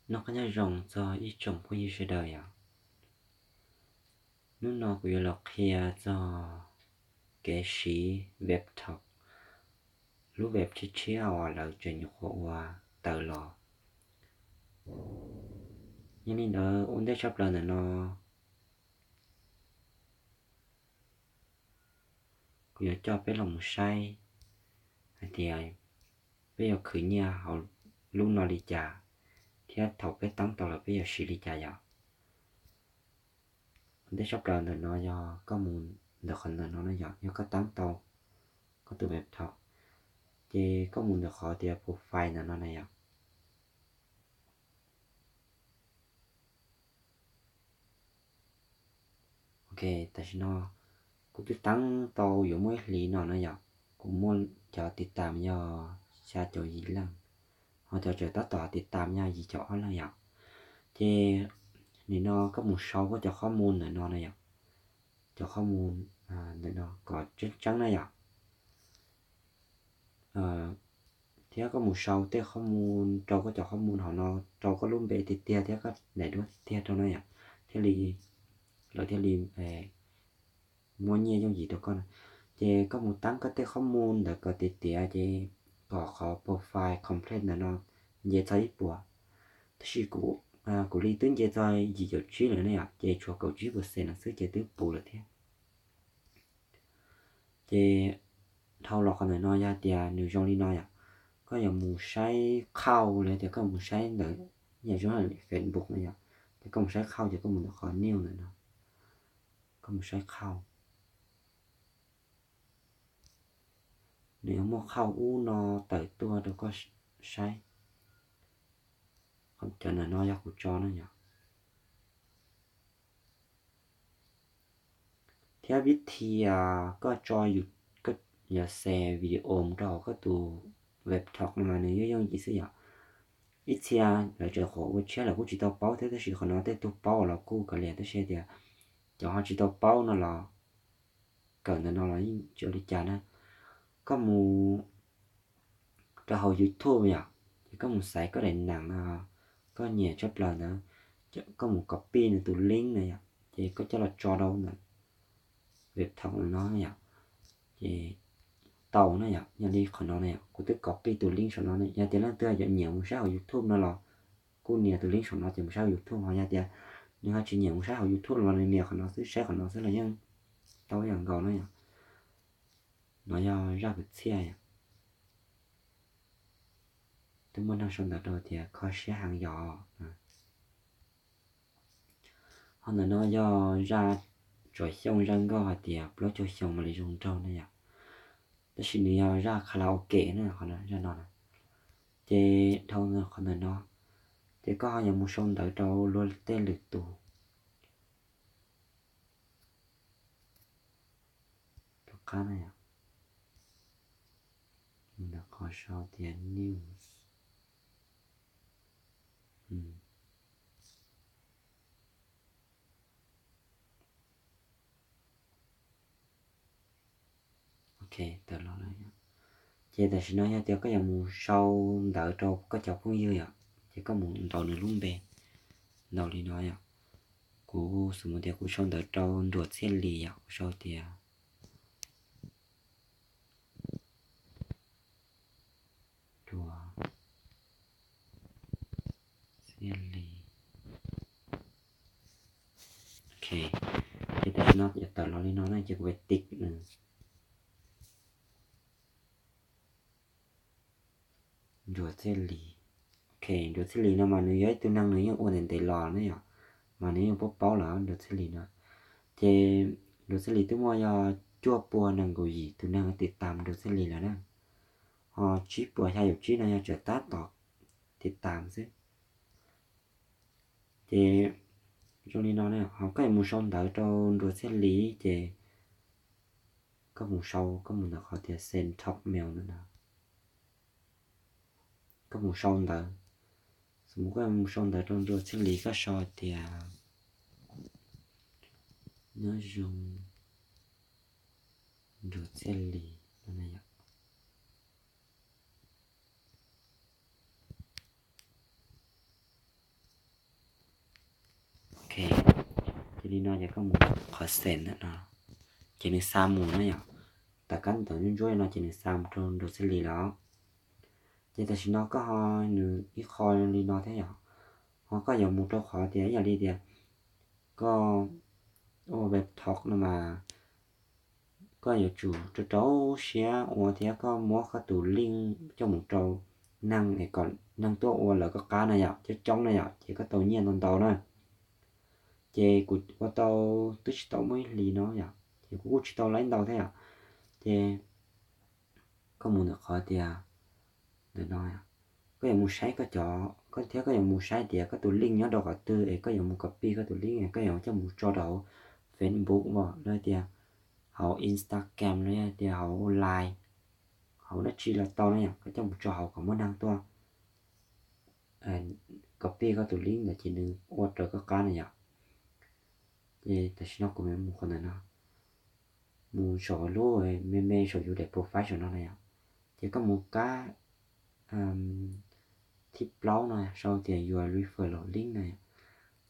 Noj qab nyob zoo txog ib tsoom phooj ywg sawv daws yom. Hnub no kuv yuav los qhia txog kev siv Webtalk, lub web tshiab tshiab uas lawv tseem nyuam qhuav ua tawm los. Yog li ntawd ua ntej tshaj plaws ntawm no kuv yuav coj peb los mus saib hais tias peb yuav khwv nyiaj hauv lub no li cas, thiab thaum peb teeb tau lawm peb yuav siv li cas yom. Ua ntej tshaj plaws ntawm no yog koj mus ntawm qhov ntawm no na yom, yog koj teeb tau koj tus Webtalk, ces koj mus ntawm qhov tias profile ntawm no na yom. Ok, tam sim no kuv twb teeb tau yuav muaj ib hlis no na yom, kuv muaj cov tiv tam yog xya caum yim leej, ho cov tseem tab tom tiv tam yog yim caum ob leeg yom. Ces nim no koj mus sau koj cov qhov mus ntawm no na yom, cov qhov mus ntawm no kom tseeb tseeb na yom. Thiab koj mus sau tej qhov mus rau koj cov qhov mus hauv no, rau koj lub npe tiag tiag thiab koj daim duab tiag tiag rau na yom, thiaj li, lawv thiaj li muab nyiaj yooj yim rau koj na. Ces koj mus teeb koj tej qhov mus ntawd kom tiav tiav ces kom qhov profile complete ntawm no nce txog ib puas. Tab sis kuv, kuv li twb nce txog yim caum tsib lawm ne yom, ces tshuav kaum tsib percent no xwb ces twb puv lawm thiab. Ces dhau los qhov ntawm no yog tias nws zoo li no yom, koj yuav mus saib qhauj los tias koj mus saib ntawm yam zoo Facebook no yom, ces koj mus saib qhauj ces koj mus ntawm qhov new ntawm no, koj mus saib qhauj. Nws yuav muaj qhauj ub no tawm tuaj rau koj saib, cov ntawm no yog kuv tso na yom. Thiab vib thi koj tso, koj yuav xes video rau hauv koj tus Webtalk no mas nws yeej yooj yim xwb yom. Ib txhia lawv tseem qhuav ua tshiab lawv kuj tsis tau paub thiab, tab sis qhov no tej tug paub los kuj kawg li, tab sis tias cov ho tsis tau paub no los kawm ntawm no los yeej tsis ua li cas na. Koj mus rau hauv YouTube yom, ces koj mus xaiv koj daim neem, koj nyiam tshaj plaws ntawd, koj mus copy nws tus link na yom, ces koj coj los tso rau ntawm Webtalk no yom, ces tau na yom. Yog li qhov no na yom, kuv twb copy tus link saum no na, yog tias leej twg yuav nyiam mus saib hauv YouTube no los kuj nias tus link saum no ces mus saib hauv YouTube, ho yog tias nws ho tsis nyiam mus saib hauv YouTube los nws nias qhov no xwb, saib qhov no xwb los yeej tau ib yam nkaus na yom. No yog zaj kwv txhiaj yom. Twb muaj neeg sau ntawv rau tias kho siab heev yom. Ho ntawm no yog zaj tsuam xyoo zaj nkauj hais tias plaub caug xyoo mam li zoo nraug na yom. Tab sis nws yog zaj karaoke na, zaj no na. Ces dhau qhov ntawm no, ces koj ho yuav mus sau ntawv rau luag tej lwm tus. Tus qab na yom, ntawm qhov sau tias news. Ok, tawm los lawm. Ces tam sim no yog tias koj yuav mus sau ntawv rau koj cov phooj ywg yom, ces koj mus ntaus nws lub npe, ntaus li no yom. Kuv xav mus tias kuv sau ntawv rau Nruas Txhiaj Lis yom, kuv sau tias Nruas Txhiaj Lis. Ok, ces tam sim no yuav tawm los li no na, ces kuv tiv Nruas Txhiaj Lis. Ok, Nruas Txhiaj Lis no mas nws yog ib tug neeg nws yeej ua ntev ntev los na yom, mas nws yeej paub paub lawm Nruas Txhiaj Lis no. Ces Nruas Txhiaj Lis twb muaj yog cuaj puas nees nkaum yim tus neeg tiv tam Nruas Txhiaj Lis lawm na, ho tsib puas xya caum tsib no yog tseem tab tom tiv tam xwb. Ces zoo li no na, ho koj yuav mus sau ntawv rau Nruas Txhiaj Lis ces koj mus sau, koj mus ntawm qhov tias send talk mail ntawm no, koj mus sau ntawv. Xav mus, koj mus sau ntawv rau Nruas Txhiaj Lis, koj sau tias nyob zoo Nruas Txhiaj Lis no na yom. Ces li no ces koj mus qhov send ntawm no, ces nws xa mus na yom. Tom qab ntawm ntsuab ntsuab no ces nws xa mus rau Nraug Xab Lis lawm. Ces tam sim no koj ho nws ib qho li no thiab yom. Ho koj yuav mus rau qhov tias ib yam li tias koj ua web talk no mas koj yuav tsum rau rau siab ua thiab koj muab koj tus link coj mus rau neeg es kom neeg tuaj ua lawv koj qab na yom, coob coob na yom, ces koj tau nyiaj ntau ntau na. Ces kuv ua tau twb tsis tau muaj ib hlis no yom, ces kuv kuj tsis tau laib ntau thiab yom. Ces koj mus ntawm qhov tias ntawm no, koj yuav mus saib koj cov, koj thiab koj yuav mus saib tias koj tus link nyob rau qhov twg es koj yuav mus copy koj tus link es koj yuav coj mus tso rau hauv Facebook los tias hauv Instagram los tias hauv Line, hauv dab tsi los tau na yom, koj coj mus tso hauv kom muaj neeg tuaj copy koj tus link ntawd ces nws ua raws koj qab na yom. Ces tam sim no kuv mus qhov ntawm no, mus saum lub me me saum yus daim profile saum no na yom. Ces koj mus kab thib plaub no sau tias your referral link na yom.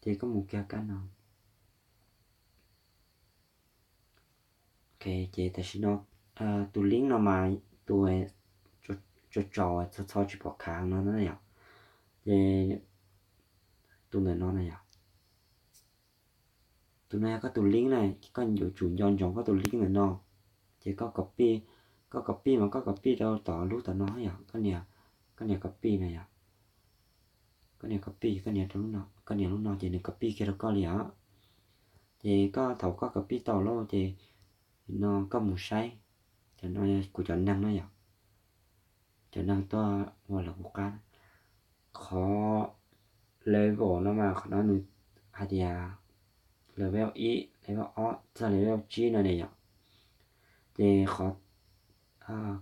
Ces koj mus kiag kab no. Ok, ces tam sim no tus link no mas tus tso tso txho tsis pom khav no na yom. Ces tus ntawm no na yom, tus no yog koj tus link na, koj yuav tsum nco ntsoov koj tus link ntawm no. Ces koj copy, koj copy mas koj copy rau tom lub tom no yom, koj nias copy na yom. Koj nias copy, koj nias rau lub no, koj nias lub no ces nws copy kiag rau koj li os. Ces koj thaum koj copy tau lawm ces no koj mus saib, cov no kuv cov neeg na yom, cov neeg tuaj ua lawv kuv qab. Qhov level no mas qhov no nws hais tias level ib, level ob txog level tsib no ne yom. Ces qhov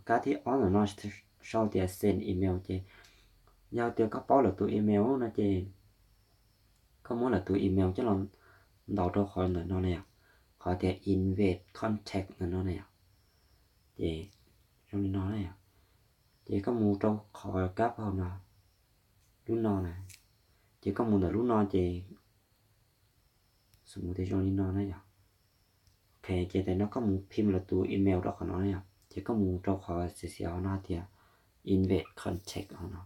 kab thib ob ntawm no sau tias send email ces yog tias koj paub lawv tus email no ces koj muab lawv tus email coj los ntaus rau qhov ntawm no na yom, qhov tias invite contact ntawm no na yom. Ces zoo li no na yom. Ces koj mus rau qhov kab hauv no, lub no na, ces koj mus ntawm lub no ces xws mus tias zoo li no na yom. Ok, ces tam sim no koj mus phim lawv tus email rau qhov no na yom, ces koj mus rau qhov xiav xiav hauv no tias invite contact hauv no.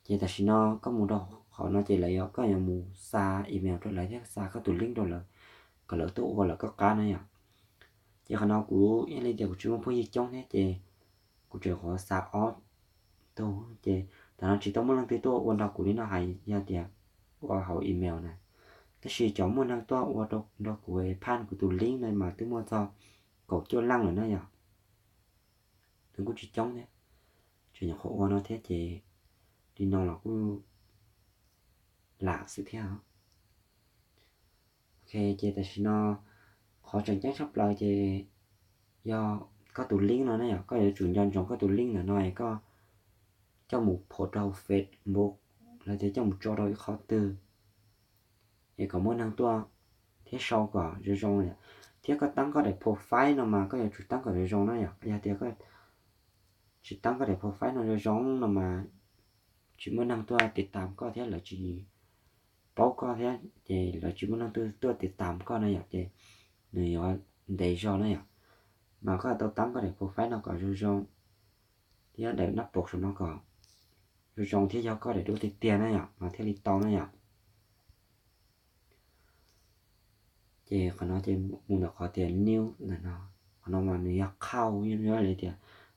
Ces tam sim no koj mus rau qhov no ces lawv yuav, koj yuav mus xa email rau lawv thiab xa koj tus link rau lawv kom lawv tuaj ua lawv koj qab na yom. Ces qhov no kuv ib yam li tias kuv tsis muaj phooj ywg coob thiab ces kuv tseem qhuav xa ob tug ces tam no tsis tau muaj leej twg tuaj ua nrog kuv li no hais yog tias ua hauv email na. Tab sis cov muaj neeg tuaj ua nrog kuv phaj kuv tus link no mas twb muaj txog kaum cuaj leej lawm na yom. Nws kuj tsis coob thiab, tseem nyuam qhuav ua no thiab ces li no los kuj lam xwb thiab. Ok, ces tam sim no qhov tseem ceeb tshaj plaws ces yog koj tus link no na yom, koj yuav tsum nco ntsoov koj tus link ntawm no es koj coj mus post rau Facebook los tias coj mus tso rau ib qhov twg es kom muaj neeg tuaj thiab sau kom zoo zoo yom. Thiab koj teeb koj daim profile no mas koj yuav tsum teeb kom zoo zoo na yom. Yog tias koj tsis teeb koj daim profile no zoo zoo no mas tsis muaj neeg tuaj tiv tam koj thiab lawv tsis paub koj thiab ces lawv tsis muaj neeg tuaj tiv tam koj na yom, ces nws yuav ntev zog na yom. Mas koj tau teeb koj daim profile no kom zoo zoo thiab daim nab paus saum no kom zoo zoo thiab yog koj daim duab tiag tiag na yom mas thiaj li tau na yom. Ces qhov no ces mus ntawm qhov tias new ntawm no, qhov no mas nws yog qhau li tias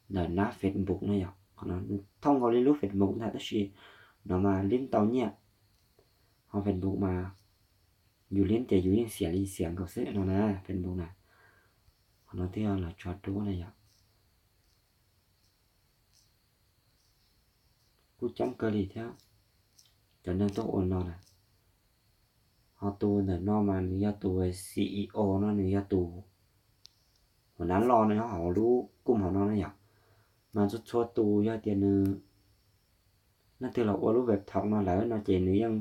ntawm nab Facebook na yom. Qhov no nws thooj nkaus li lub Facebook ntag tab sis no mas lib tau nyiaj. Ho Facebook mas yus lib ces yus yeej xiam li xiam nkaus xwb no na, Facebook na. Qhov no twb yog lawv tso duab na yom. Kuj coob kawg li thiab cov neeg tuaj ua no na. Ho tus ntawm no mas nws yog tus C E O no, nws yog tus hua nab loj no nyob hauv lub koom haum no na yom. Mas txhua txhua tus yog tias nws leej twg los ua lub web talk no lawm no ces nws yeej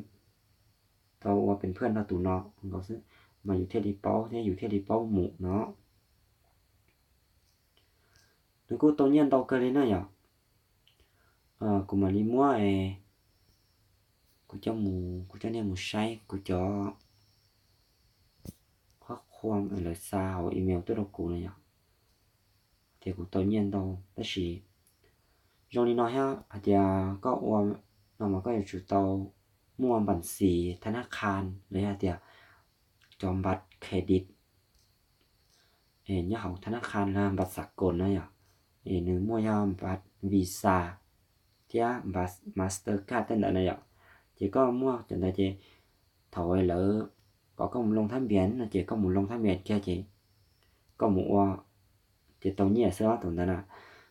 tau ua pes phaj nrog tus no nkaus xwb, mas yus thiaj li paub thiab yus thiaj li paub mus no. Nws kuj tau nyiaj ntau kawg li na yom. Kuv mam li muab, kuv coj mus, kuv coj nej mus saib kuv cov quaj, lawv xa hauv email tuaj rau kuv no yom, tias kuv tau nyiaj ntau. Tab sis zoo li no thiab hais tias koj ua no mas koj yuav tsum tau muaj npam xis thab nab kha los yog tias cov npam credit nyob hauv thab nab kha los npam xav koos na yom, es nws muaj yog npam visa thiab npam master card tej ntawd na yom. Ces koj muaj cov ntawd ces thaum lawv kom koj mus loo thab npias no ces koj mus loo thab npias kiag ces koj mus ua ces tau nyiaj xwb thaum ntawd na.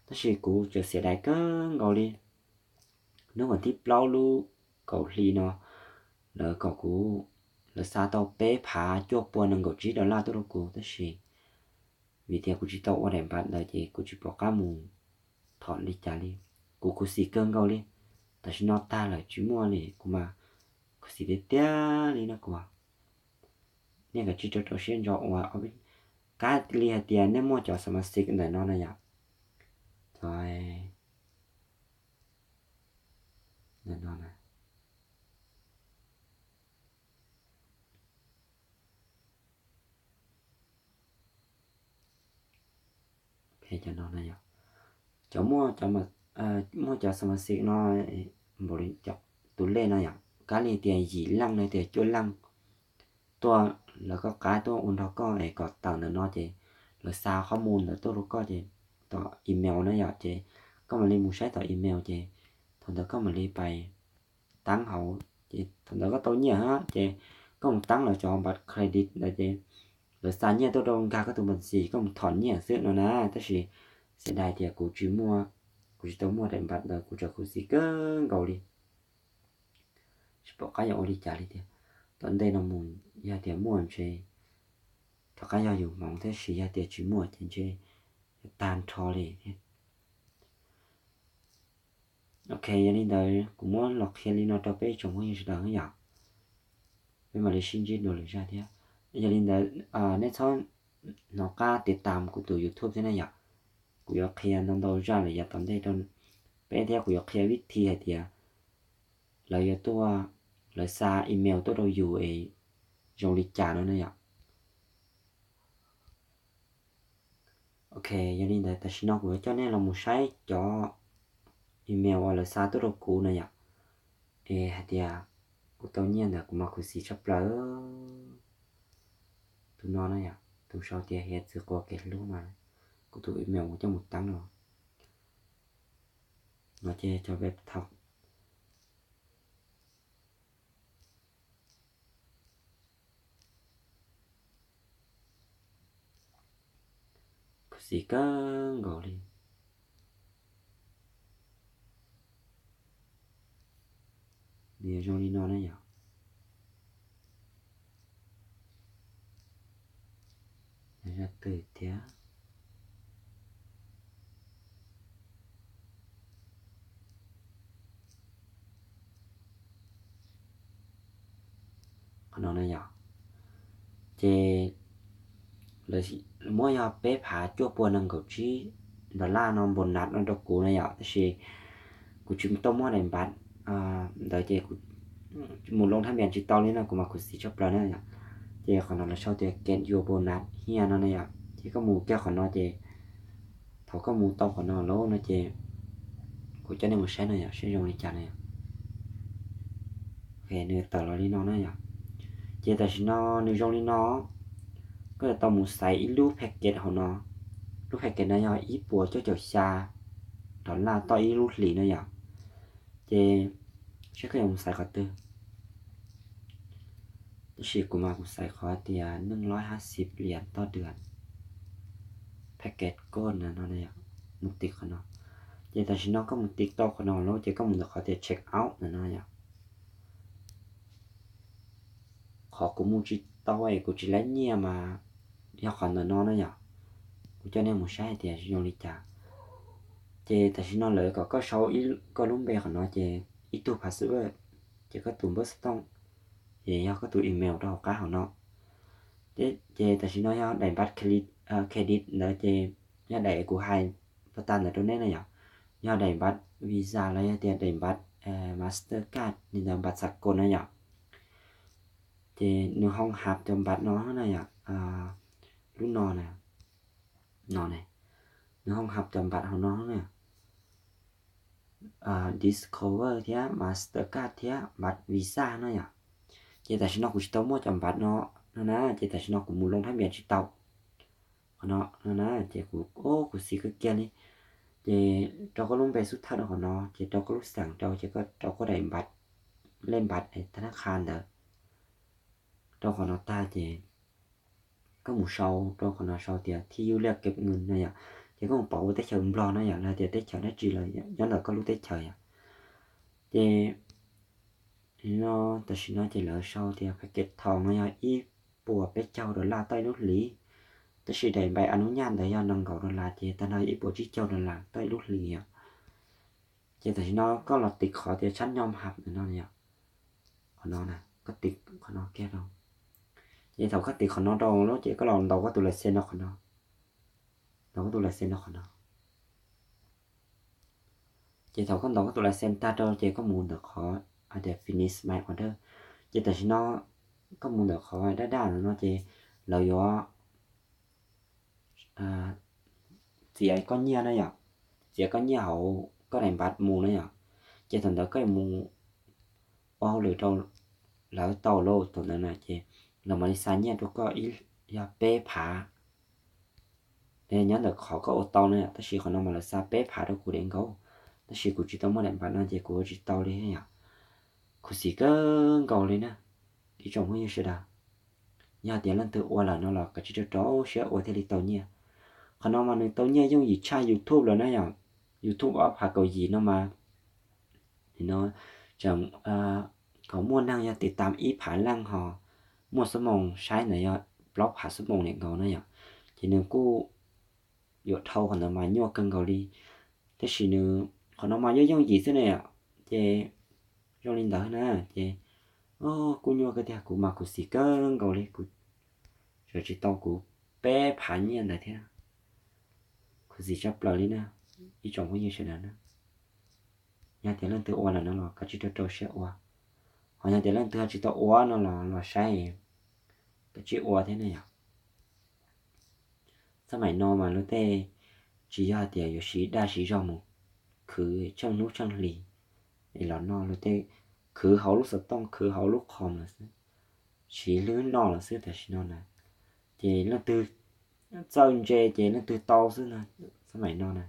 Tab sis kuv tseem xiam dais kawg nkaus li, hnub vas thib plaub lub kaum hli no lawv kom kuv, lawv xa tau peb phav cuaj pua nees nkaum tsib dollar tuaj rau kuv, tab sis vim tias kuv tsis tau ua daim npam ntawd ces kuv tsis pom qab mus thom li cas li. Kuv khuv xim kawg nkaus li. Tam sim no tag lawm tsis muaj li kuv mas khuv xim tiag tiag li no kuv. Nej kav tsij rau rau siab ntso ua, kab li hais tias nej muaj cov xas mas xiv ntawm no na yom. Cov ntawm no na. Cov no na yom, cov muaj, muaj cov xas mas xiv no npaum li tus lej no yom, kab li tias yim leej no tias cuaj leej tuaj, lawv koj qab tuaj ua nrog koj es kom tawm ntawm no ces lawv xa qhov mus ntawd tuaj rau koj ces tom email na yom, ces koj mam li mus saib tom email ces thaum ntawd koj mam li pais teeb hauv ces thaum ntawd koj tau nyiaj ces koj mus teeb lawv cov npam credit ntawd ces lawv xa nyiaj tuaj rau nkag koj tus npam xis koj mus thom nyiaj xwb no na. Tab sis xiam dais tias kuv tsis muaj, kuv tsis tau muaj daim npam ntawd kuv tseem khuv xim kawg nkaus li. Tsis pom qab yuav ua li cas li tiag. Tom ntej no mus yog tias muaj ntshe, tom qab yog yus hmoov thiab, sis yog tias tsis muaj ces ntshe tag nrho li thiab. Ok, yog li ntawd kuv muab los qhia li no rau peb tsoom phooj ywg sawv daws yom. Peb mam li sib ntsib dua lwm zaj thiab. Yog li ntawd nej txhob hnov qab tiv tam kuv tus YouTube thiab na yom. Kuv yuav qhia ntau ntau zaj lawm yav tom ntej rau peb thiab kuv yuav qhia vib thi hais tias lawv yuav tuaj, lawv xa email tuaj rau yus es zoo li cas no na yom. Ok, yog li ntawd tam sim no kuv yuav coj nej los mus saib cov email uas lawv xa tuaj rau kuv na yom. Es hais tias kuv tau nyiaj ntawd kuv mas khuv xim tshaj plaws. Tus no na yom, tus sau tias hiav txwv quas kev hlub mas kuv tus email kuv coj mus teeb no. No ces cov web talk. Khuv xim kawg nkaus li. Nws zoo li no na yom. Zaj twg thiab? Qhov no na yom, ces lawv muab yog peb phav cuaj pua nees nkaum tsib dollar no npau nas no rau kuv na yom, tab sis kuv tsis tau muaj daim npam ntawd ces kuv mus loo thab npias tsis tau li no kuv mas khuv xim tshaj plaws na yom. Ces qhov no lawv sau tias get your bonus here no na yom, ces koj mus kiag qhov no ces thaum koj mus tau qhov no lawm no ces kuv coj nej mus saib no yom, saib zoo li cas na yom. Nws tawm los li no na yom. Ces tam sim no nws zoo li no, koj yuav tau mus xaiv ib lub package hauv no. Lub package no yog ib puas cuaj caum xya dollar toj ib lub hlis no yom. Ces saib koj yuav mus xaiv qhov twg. Tab sis kuv mas kuv xaiv qhov tias nees loib hab xib lias toj dua package gold no, mus tiv qhov no. Ces tam sim no koj mus tiv tau qhov no lawm ces koj mus ntawm qhov tias check out no yom. Qhov kuv mus tsis tau es kuv tsis laib nyiaj mas yog qhov ntawm no na yom. Kuv coj nej mus saib hais tias zoo li cas. Ces tam sim no lawv kom koj sau koj lub npe qhov no ces ib tug password, ces koj tus npawb xov tooj, ces yog koj tus email rau hauv qab hauv no. Ces tam sim no yog daim npam credit ntawd ces yog daim kuv hais puag ta ntawd rau nej na yom. Yog daim npam visa los yog tias daim npam master card li ntawd, npam xav kos na yom. Ces nws hoo hab cov npat no na yom, lub no na, no ne, nws hoo hab cov npat hauv no na, Discover thiab Mastercard thiab npat Visa no yom. Ces tam sim no kuv tsis tau muaj cov npat no, no na, ces tam sim no kuv mus loo thab npias tsis tau. Qhov no no na, ces kuv, kuv xis kawg kiag li. Ces rau koj lub npe xub thawj rau qhov no, ces rau koj lub xeem rau, ces koj rau koj daim npat, lej npat thab nab qha ntawd rau qhov no tag ces koj mus sau rau qhov no, sau tias thib yub liaj kev nws no yom. Ces koj mus pov ua teb chaws Nplog no yom, los tias teb chaws dab tsi los nyob ntawm koj lub teb chaws yom. Ces no, tam sim no ces lawv sau tias phakev thoo no yog ib puas peb caug dollar tau ib lub hlis, tab sis daim npai a nub nyaj ntawd yog nees nkaum dollar, ces tag nrho ib puas tsib caug dollar tau ib lub hlis yom. Ces tam sim no koj los tiv qhov tias tshab nyo hab ntawm no yom. Qhov no, koj tiv qhov no kiag rau. Ces thaum koj tiv qhov no rau lawm ces koj los ntaus koj tus license no qhov no, ntaus koj tus license no qhov no. Ces thaum koj ntaus koj tus license tag rau ces koj mus ntawm qhov hais tias finish my order. Ces tam sim no koj mus ntawm qhov daj daj ntawm no ces lawv yuav txiav koj nyiaj na yom, txiav koj nyiaj hauv koj daim npat mus na yom. Ces thaum ntawd koj mus ua hauj lwm rau lawv tau lawm thaum ntawd na ces lawv mam li xa nyiaj rau koj ib, yog peb phav. Nyob ntawm qhov koj ua tau na, tab sis qhov no mas lawv xa peb phav rau kuv daim nkaus, tab sis kuv tsis tau muaj daim npat no ces kuv ua tsis tau li yom. Khuv xim kawg nkaus li na ib tsoom phooj ywg sawv daws. Yog tias leej twg ua lawm no los kav tsij rau rau siab ua thiaj li tau nyiaj. Qhov no mas nws tau nyiaj yooj yim tshaj YouTube lawm na yom. YouTube ob phav kaum yim no mas, no, tseem kom muaj neeg yog tiv tam ib phav leej ho muaj xuab moos saib ntawd yog plaub phav xuab moos daim nkaus na yom. Ces nws kuj yuav dhau qhov ntawd mas nyuaj kawg nkaus li. Tab sis nws, qhov no mas yooj yooj yim xwb na yom. Ces zoo li ntawd na, ces kuj nyuaj kawg tiag, kuv mas khuv xim kawg nkaus li, kuv tseem tsis tau kuv peb phav nyiaj ntawd thiab. Khuv xim tshaj plaws li na ib tsoom phooj ywg sawv daws na. Yog tias leej twg ua lawm no los kav tsij rau rau siab ua, ho yog tias leej twg ho tsis tau ua no los los saib, kav tsij ua thiab na yom. Xab maim no mas luag tej tsis yog hais tias yuav siv dag siv zog mus khwv tsheej hnub tsheej hlis es los noj, luag tej khwv hauv lub xov tooj, khwv hauv lub qhov lawm xwb, siv hlwb noj lawm xwb tam sim no na. Ces leej twg txawj ntse ces leej twg tau xwb na, xab maim no na.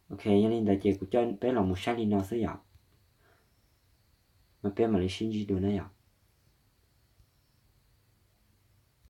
Ok, yog li ntawd ces kuv coj peb los mus saib li no xwb yom. Mas peb mam li sib ntsib dua na yom.